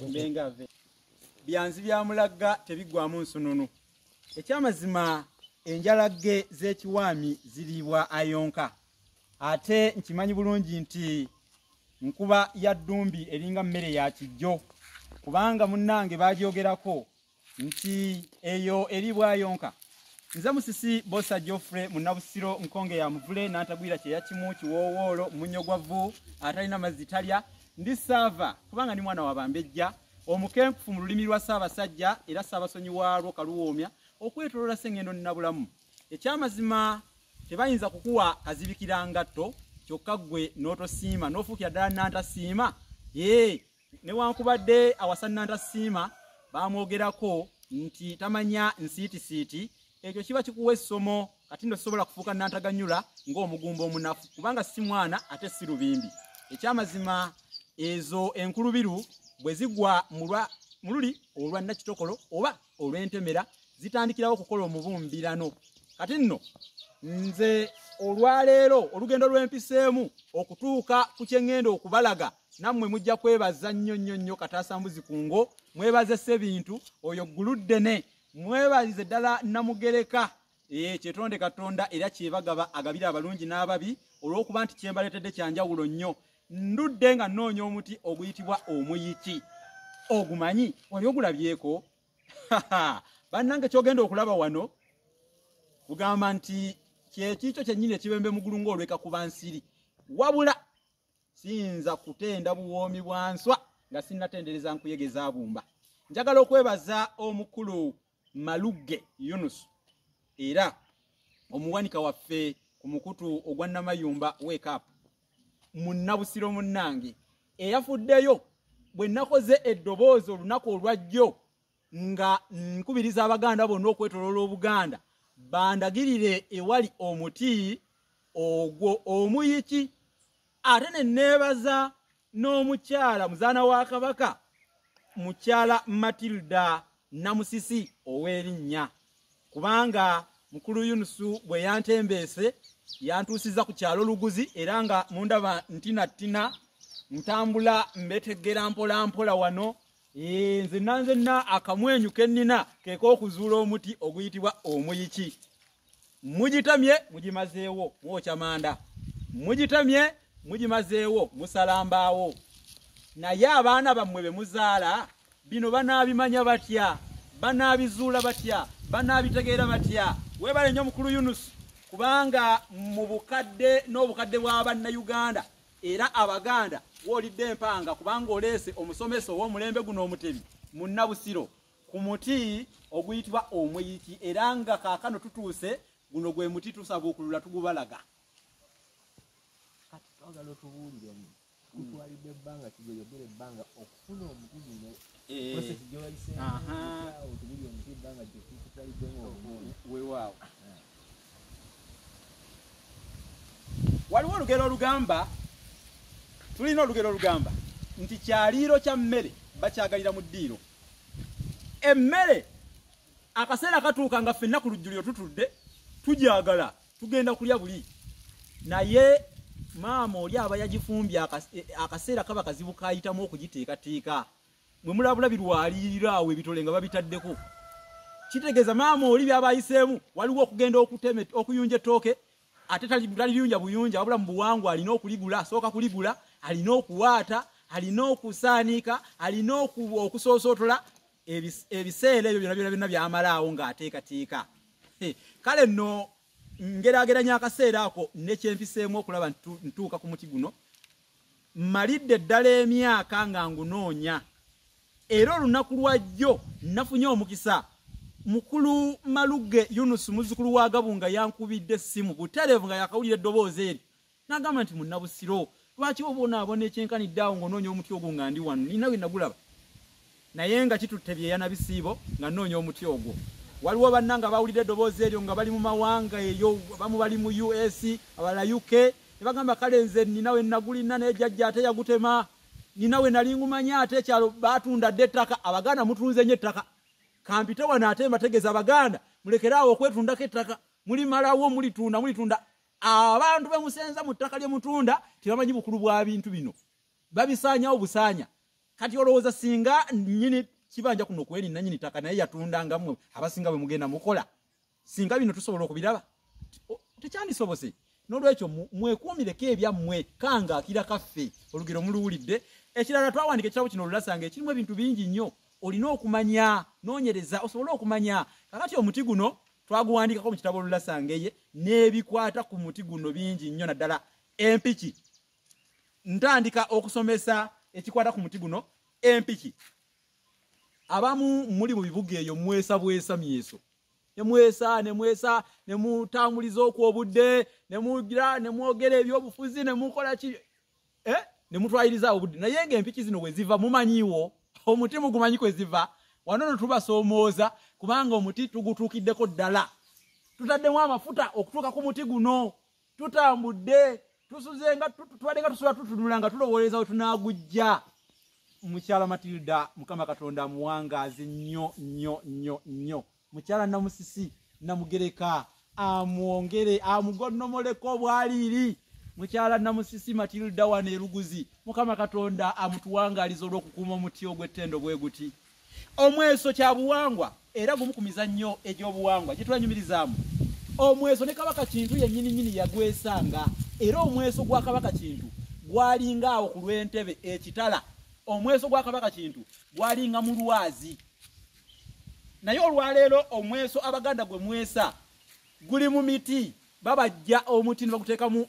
Mbengave byanzi bya Mulagga tebiggwamu nsununu. Ekyamazima enjalagge z'ekiwaami ziriibwa ayonka, ate nkimanyi bulungi nti nkuba ya ddumbi eringa mmere ya kijjo, kubanga munnange bagyogerako nti eyo eriibwa ayonka. Nze Musisi Bosa Geoffrey Munnabusiro Nkonge ya Muvule n'antagwira kye yakimu kiwoowoolo munnyo gwa vvu atalina mazzi talya. Ndi saava kubanga ndi mwana wa bambejja omukenkufu mu lulimi lwa Ssaabasajja era Ssaabasonyi waalwo Kaluwoomya okwetoloola Ssengendo Nnabulamu. Ekyamazima tebayinza kukuwa kazibikira ngatto kyokka ggwe n'otosiima n'ofuukira ddala nantasiima. Ee, newankubadde awasa nantasiima bamwogerako nti tamanya nsiitisiiti, ekyo kiba kikuwa essomo. Kati nno sobola kufuuka nantaganyula ng'omugumba omunafu kubanga si mwana ate si lubimbi. Ekyamazima ezo enkulubiru bwe zigwa mu luli olwa Nakitokolo oba olw'entemera zitandikirawo okukola omubumbirano. Kati nno nze olwaleero olugendo lw'empiseemu okutuuka ku kye ŋŋenda okubalaga, nammwe mujja kwebaza nnyo nnyo nnyo Kataasambuzi Kungo, mwebaze Ssebintu oyo Gguluddene, mwebalize ddala Namugereka kyetonde Katonda era kyebagaba agabira abalungi n'ababi, olw'okuba nti kyembaleetedde kyanjawulo nnyo. Ndudde nga nnoonya omuti oguyitibwa omuyiki. Ogumanyi? Wali ogulabyeko? Bannange ky'ogenda okulaba wano kugamba nti kyekiikyo kyennyini ekibembe mugulu ng'olweka kuba nsiri, wabula siyinza kutenda buwoomi bwa nswa nga sinnatendereza nkuyege zaabumba. Njagala okwebaza omukulu Malugge Yunus era omuwanika waffe ku mukutu ogwa Namayumba Wake Up, Munnabusiro munnange eyafuddeyo bwe nakoze eddoboozi olunaku olwajjo nga nkubiriza Abaganda bonna okwetoloola Obuganda bandagirire ewali omuti ogwo omuyiki. Ate ne neebaza n'omukyala muzaana wa Kabaka, mukyala Matilda Namusisi ow'erinnya, kubanga mukulu Yunusu bwe yantembeese yantuusiza ku kyalo Luguzi, era nga mundaba ntinattina ntambula mbetegera mpola mpola wano. Nze nanzenna akamwenyu ke nnina keek'okuzuula omuti oguyitibwa omuyiki. Mugitamye mugimazeewo mwokya manda, mugitamye mugimazeewo musalambaawo. Naye abaana bammwe be muzaala bino banaabimanya batya? Banaabizuula batya? Banaabitegeera batya? Weebale nnyo mukulu Yunus, kubanga mu bukadde n'obukadde bwa Bannayuganda era Abaganda woolidde empanga, kubanga oleese omusomesa ow'omulembe guno Omutebi Munnabusiro ku muti oguyitibwa omuyiki, era nga kaakano tutuuse guno gwe muti tusabuukulula tugubalaga. Kati twagala otubuuliremu, kutwalidde ebbanga kigoyogera ebbanga okufuna omuti guno, process gye wayiseemu, otubulire omuti ebbanga gye kutwaliddemu ogunoonya. Weewaawo. Waliwo olugero olugamba, tulina olugero olugamba nti kyaliiro kya mmere bakyagalira mu ddiiro. Emmere akaseera katuuka nga ffenna ku lujjuliro tutudde tugyagala, tugenda kulya buli, naye maama oli aba yagifumbye akaseera kaba kazibu kayitamu okugiteekateeka. Mwe mulabula birwalirira awo ebitole nga babitaddeko, kitegeeza maama oli byaba ayiseemu waliwo okugenda okuyunja ettooke, ate taliyunja buyunja, wabula mu buwangwa alina okuligula, asooka kuligula, alina okuwaata, alina okusaaniika, alina okusoosootola. Ebiseera ebyo byonna byonna byonna by'amalaawo ng'ateekateeka. Kale nno ngeraageranya akaseera ako ne kyempiseemu okulaba ntuuka ku muti guno. Mmalidde ddala emyaka nga ngunoonya, era olunaku lwajjo nafunye omukisa. Mukulu Malugge Yunus muzzukulu wa Gabunga yankubidde essimu butereevu nga yakawulira eddoboozi eryo, n'agamba nti Munnabusiro, lwaki obonaabona ekyenkanidde awo ng'onoonya omuti ogwo nga ndi wano nina we nagulaba, naye nga kitutte byeyana bisiibo nga nnoonya omuti ogwo. Waliwo bannanga bawulidde eddoboozi eryo nga bali mu mawanga eyo, abamu bali mu US, abalala UK, ne bagamba kale nze nina we nagulina naye jjajja ate yagutema, nina we nali ngumanya ate ekyalo baatunda dda ettaka. Abaganda mutunze nnyo ettaka, kampite wano ate mbategeeza Abaganda mulekere awo okwetundako ettaka, mulimalawo mulitunda mulitunda. Abantu be musenza mu ttaka lye mutunda tebamanyi bukulu bwa bintu bino, babisaanyawo busaanya. Kati olowooza singa nnyini kibanja kuno kweri nannyini ttaka naye yatundanga mmwe abasinga bwe mugenda mukola, singa bino tusobola okubiraba? Tekyandisobose. N'olwekyo mwekuumireko ebyammwe, kanga akira kaffe, olugero muluwulidde. Ekirala, twawandika ekitabo kino Olulasanga ekirimu ebintu bingi nnyo. Olina okumanya, noonyereza osobole okumanya. Kakati omuti guno twaguwandikako mu kitabo Olulasangeye, n'ebikwata ku muti guno bingi nnyo, naddala empiki. Ntandika okusomesa ekikwata ku muti guno, empiki. Abamu muli mu bibuga eyo mwesa bwesa myeso, nemwesa nemwesa, nemutambuliza okwobudde, nemugira nemwogera ebyobufuzi, nemukola ki, nemutwaliriza obudde. Naye ng'empiki zino we ziva mumanyiiwo? Omuti mugumanyi kwe ziva? Wano no tubasoomooza, kubanga omuti tugutuukiddeko ddala, tutaddemu amafuta okutuuka ku muti guno, tutambudde, tusuze nga tubadde nga tusula tutunula nga tulowooleza we tunaagujja. Mukyala Matilda, Mukama Katonda amuwangaaze nnyo nnyo nnyo nnyo. Mukyala Namusisi Namugereka amwongere amugonnomoleko bwaliiri. Mukyala Namusisi Matilda wano eruguzi, Mukama Katonda amutuwangaaliza olw'okukuuma omuti ogw'ettendo bwe guti. Omweso kya buwangwa, era gumu ku mizannyo egy'obuwangwa gye twanyumirizaamu. Omweso ne Kabaka Kintu yennyini nnyini yagwesanga, era omweso gwa Kabaka Kintu gwalinga awo ku lw'entebe ekitala. Omweso gwa Kabaka Kintu gwalinga mu lwazi. Naye olwaleero omweso Abaganda gwe mwesa guli mu miti. Babajja omuti ne baguteekamu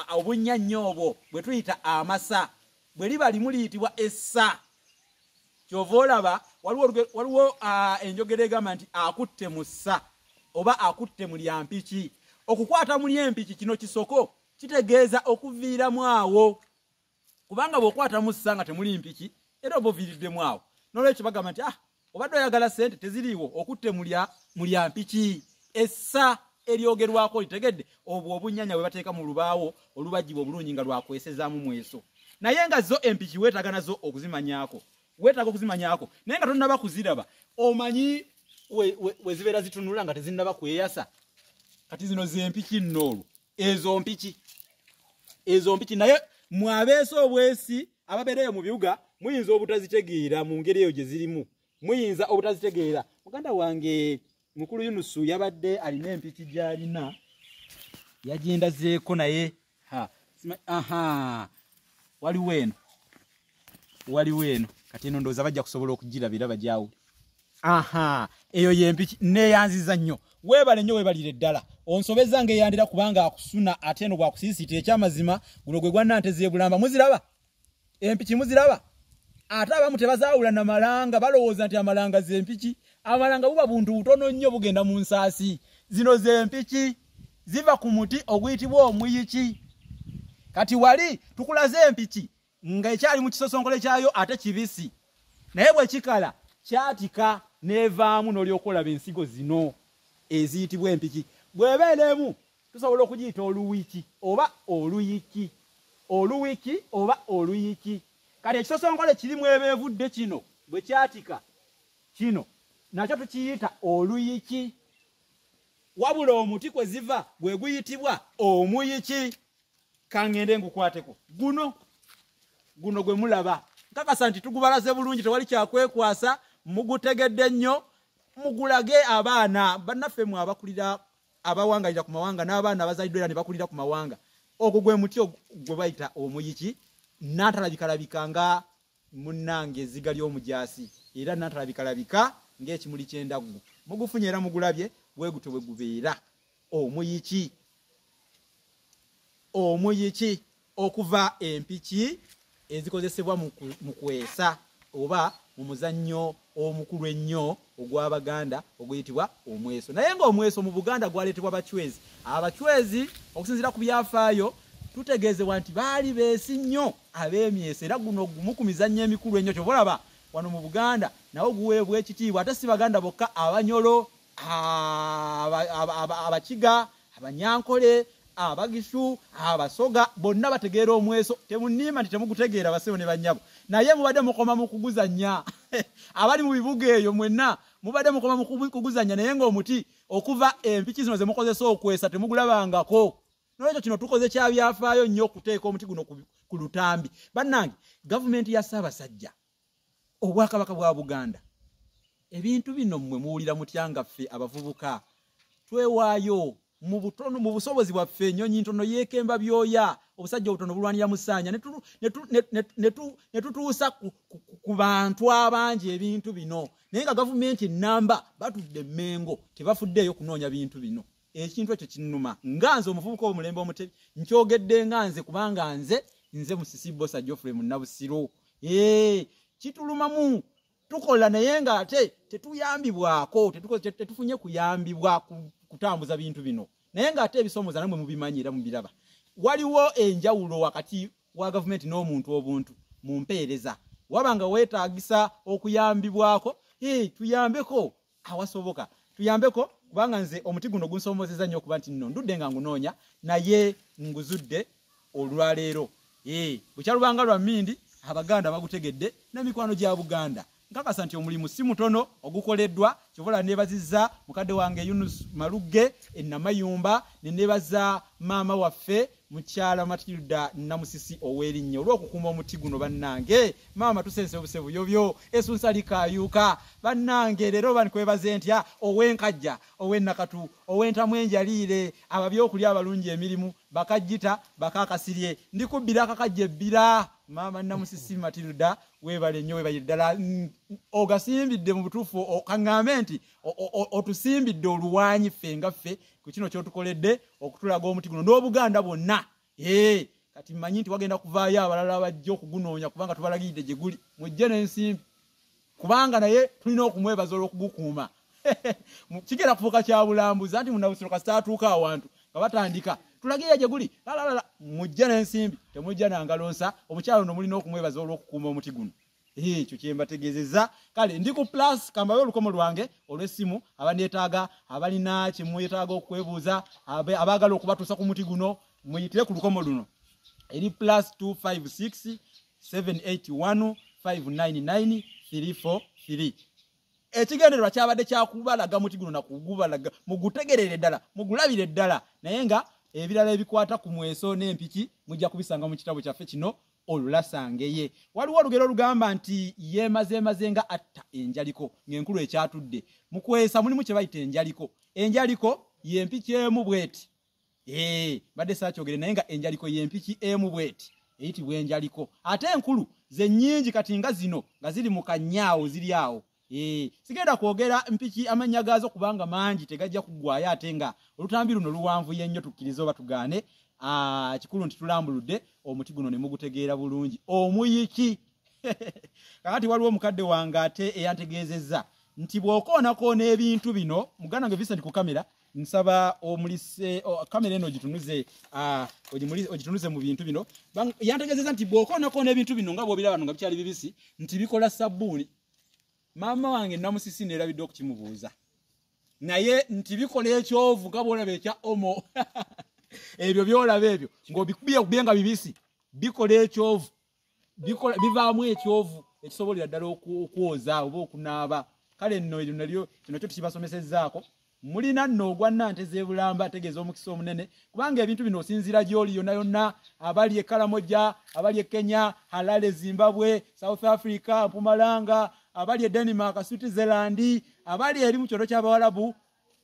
obunnyannyo obwo bwe tuyita amasa, bwe liba limu liyitibwa essa. Kyova olaba waliwo enjogera egamba nti akutte mu ssa oba akutte mu lyampiki. Okukwata mu lyempiki kino kisoko kitegeeza okuviiramu awo, kubanga bw'okwata mu ssa nga temuli mpiki era oba oviiriddemu awo. N'olwekyo bagamba nti obadde oyagala ssente teziriiwo, okutte mu lyampiki. Essa eryogerwako litegedde obwo obunnyanya bwe bateeka mu lubaawo olubajjibwa obulungi nga lwakwesezaamu mweso. Naye nga zo empiki weetaaga nazo okuzimanyaako, weetaaga okuzimanyaako, naye nga tonnaba kuziraba omanyi we zibeera zitunula nga tezinnaba kweyasa. Kati zino z'empiki nno, olwo ezo mpiki, ezo mpiki. Naye mwabeesa obwesi ababeereyo mu bibuga muyinza obutazitegeera mu ngeri eyo gye zirimu, muyinza obutazitegeera. Muganda wange mukulu Yunusu yabadde alina empiki gy'alina yagindazeeko, naye aha, waliwo eno, waliwo eno. Kati eno ndowooza bajja kusobola okugirabira bajawule. Aha, eyo yempiki. Neeyanziza nnyo, weebale nnyo, weebalire ddala. Onsobezza ng'eyandira, kubanga akusuna ate eno bwakusiisiita. Ekyamazima guno gwe gwa z'ebulamba. Muziraba empiki? Muziraba? Ate abamu tebazaawula na malanga, balowooza nti amalanga z'empiki. Amalanga buba buntu butono nnyo bugenda mu nsaasi. Zino z'empiki, ziva ku muti oguyitibwa omuyiki. Kati wali tukulaze empiki nga ekyali mu kisosonkole kyayo ate kibisi, naye bwe kikala kyatika n'evaamu n'olyoka olaba ensigo zino eziyitibwa empiki. Bw'ebeera emu tusobola okugiyita oluwiki oba oluyiki, oluwiki oba oluyiki. Kati ekisosonkole kirimu ebeevudde kino bwe kyatika kino nakyo tukiyita oluyiki, wabula omuti kwe ziva gwe guyitibwa omuyiki. Kangende ngukwateko guno, guno gwe mulaba. Nkakasa nti tugubalaze bulungi, tewali kyakwekwasa, mugutegedde nnyo. Mugulage abaana bannaffe mwe abakulira, abawangalira ku mawanga, n'abaana abazaliddwa era ne bakulira ku mawanga. Ogwo gwe muti gwe bayita omuyiki, nantalabika nga munnange ezziga ly'omujaasi, era nantalabika ng'ekimuli ky'endaggu. Mugufunye era mugulabye, bwe gutyo bwe gubeera omuyiki. Omuyiki okuva empiki ezikozesebwa mu kwesa oba mu muzannyo omukulu ennyo ogw'Abaganda oguyitibwa omweso. Naye ng'omweso mu Buganda gwaleetebwa Bachwezi. Abachwezi, okusinziira ku byafaayo, tutegeezebwa nti baali beesi nnyo ab'emyeso, era guno gumu ku mizannyo emikulu ennyo. Kyova olaba wano mu Buganda nawo guweebwa ekitiibwa, ate si Baganda bokka, Abanyolo, Abakiga, Abanyankole, Abagisu, Abasoga bonna bategeera omweso. Temuniima nti temugutegeera, basebo ne bannyabo, naye mubadde mukoma mu kuguzannya. Abali mu bibuga eyo mwenna mubadde mukoma mu kuguzannya, naye ng'omuti okuva empiki zino ze mukozesa okwesa temugulabangako. Nolwekyo kino tukoze kyabyafaayo nnyo okuteeka omuti guno ku lutambi. Bannange, gavumenti ya Ssaabasajja Obwakabaka bwa Buganda, ebintu bino mmwe muwulira mutya nga ffe abavubuka twewaayo mu butono, mu busobozi bwaffe? Ennyonyi ntono yeekemba byoya, obusajja obutono bulwanira musaanya, ne tutuusa ku bantu abangi ebintu bino, naye nga gavumenti ennamba batudde Mmengo, tebafuddeeyo kunoonya bintu bino. Ekintu ekyo kinnuma nga nze omuvubuka ow'omulembe Omutebi. Nkyogedde nga nze, kubanga nze Musisi Bosa Geoffrey Munnabusiro. Kitulumamu, tukola naye ng'ate tetuyambibwako, tetufunye kuyambibwa kutambuza bintu bino, naye ng'ate ebisomooza namwe mubimanyi era mubiraba. Waliwo enjawulo wakati wa gavumenti n'omuntu obuntu mu mpeereza. Waba nga weetaagisa okuyambibwako, tuyambeko awasoboka, tuyambeko, kubanga nze omuti guno gunsomozeza nnyo, okuba nti nno ndudde nga ngunoonya, naye nguzudde olwaleero. Bukyalubanga lwa mmindi, Abaganda bagutegedde n'emikwano gya Buganda. Nkakasa nti omulimu si mutono ogukoleddwa. Kyovola neebazizza mukadde wange Yunus Malugge enamayumba, ne neebaza maama waffe mukyala Matilda Namusisi ow'erinnya olw'okukuuma omuti guno. Bannange maama, tusense obusebuyobyo esunsa likaayuuka. Bannange, leero bankwebaze ntya? Ow'enkajja, ow'ennakatu, ow'entamu enjaliire, ababyokulya abalungi, emirimu bakajjita bakakasirye, ndikubbira akakajja ebbira. Maama Namusisi Matilda, weebale nnyo, weebale ddala. Ogasimbidde mu butuufu, kaŋŋambe nti otusimbidde oluwaanyi ffe nga ffe ku kino kyotukoledde okutulaga omuti guno n'Obuganda bwonna. Kati mmanyi nti wagenda kuvaayo abalala bajja okugunoonya, kubanga tubalagiridde gye guli. Mujje n'ensimbi, kubanga naye tulina okumwebaza olw'okugukuuma. Kigenda kufuuka kya bulambuzi, anti Munnabusiro kasita atuuka awantu nga batandika tulagirira gye guli lalala. Mujje n'ensimbi, temujja nangalonsa. Omukyalo no mulina okumwebaza olw'okukuuma omuti guno. Ekyo kyembategeezezza. Kale ndi ku plus, kambawe olukomo lwange olw'essimu. Abaneetaaga, abalina kyemwetaaga okwebuuza, abaagala okubatuusa ku muti guno, muyitire ku lukomo luno eri +256 781 599 343. Ekigendererwa kyabadde kyakubalaga muti guno nakugubalaga, mugutegerere ddala, mugulabire ddala, naye nga ebirala ebikwata ku mweso n'empiki mujja kubisanga mu kitabo kyaffe kino Olulasangeye. Waliwo olugero olugamba nti yeemazeemaze nga atta enjaliko ng'enkulu ekyatudde. Mu kwesa mulimu kye bayita enjaliko. Enjaliko y'empiki emu bweti. Badde saakyogere, naye nga enjaliko y'empiki emu bweti eyitibwa enjaliko, ate enkulu ze nnyingi kati nga zino nga ziri mu kannyaawo ziri awo. Sigenda kwogera mpiki amannya gaazo kubanga mangi, tegajja kuggwayo, ate nga olutambi luno luwanvuye nnyo. Tukkirize oba tugaane, kikulu nti tulambuludde omuti guno ne mugutegeera bulungi, omuyiki. Kakati waliwo omukadde wange ate eyantegeezezza nti bw'okoonakoona ebintu bino, muganda wange Vincent ku kamera, nsaba omulise kamera eno ogitunuze, ogitunuze mu bintu bino. Yantegeezezza nti bw'okoonakoona ebintu bino nga bw'obiraba nga bikyali bibisi, nti bikola sabbuuni. Maama wange Namusisi neerabidde okukimubuuza, naye nti bikola ekyovu nga bw'olaba ekya Omo. Ebyo byolaba ebyo ng'obikubye nga bibisi, bikola ekyovu, bivaamu ekyovu ekisobolera ddala okwoza oba okunaaba. Kale nno eryo nalyo kino kyo tukibasomesezzaako. Mulina nno ogwa nnante z'ebulamba, ategeeza omukisa omunene, kubanga ebintu bino osinziira gy'oli yonna yonna, abali e Kalamoja, abali e Kenya, Harare, Zimbabwe, South Africa, Mpumalanga, abali e Denmark, Switzerland, abali eri mu kyoto ky'Abawalabu,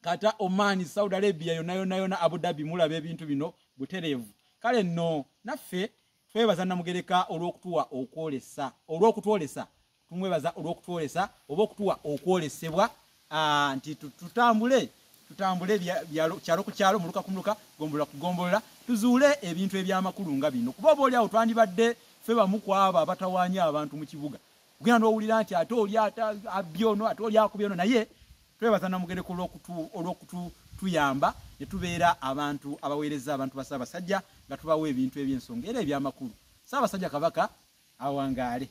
kata Oman, Saudi Arabia, yonna yonna yonna, Abu Dhabi, mulaba ebintu bino butereevu. Kale nno naffe twebaza Namugereka olw'okutuwa okwolesa, olw'okutwolesa. Tumwebaza olw'okutwolesa oba okutuwa okwolesebwa, nti tutambule kyalo ku kyalo, muluka ku muluka, gombolola ku gombolola, tuzuule ebintu ebyamakulu nga bino, kuba oba oliawo twandibadde ffe bamu ku abo abatawaanya abantu mu kibuga, ogenda n'owulira nti ate oli ate abbye ono, ate oli akubye ono. Naye twebaza Namugereka olw'okutuyamba ne tubeera abantu abaweereza abantu ba Ssaabasajja nga tubawa ebintu eby'ensonga era ebyamakulu. Ssaabasajja Kabaka awangaale.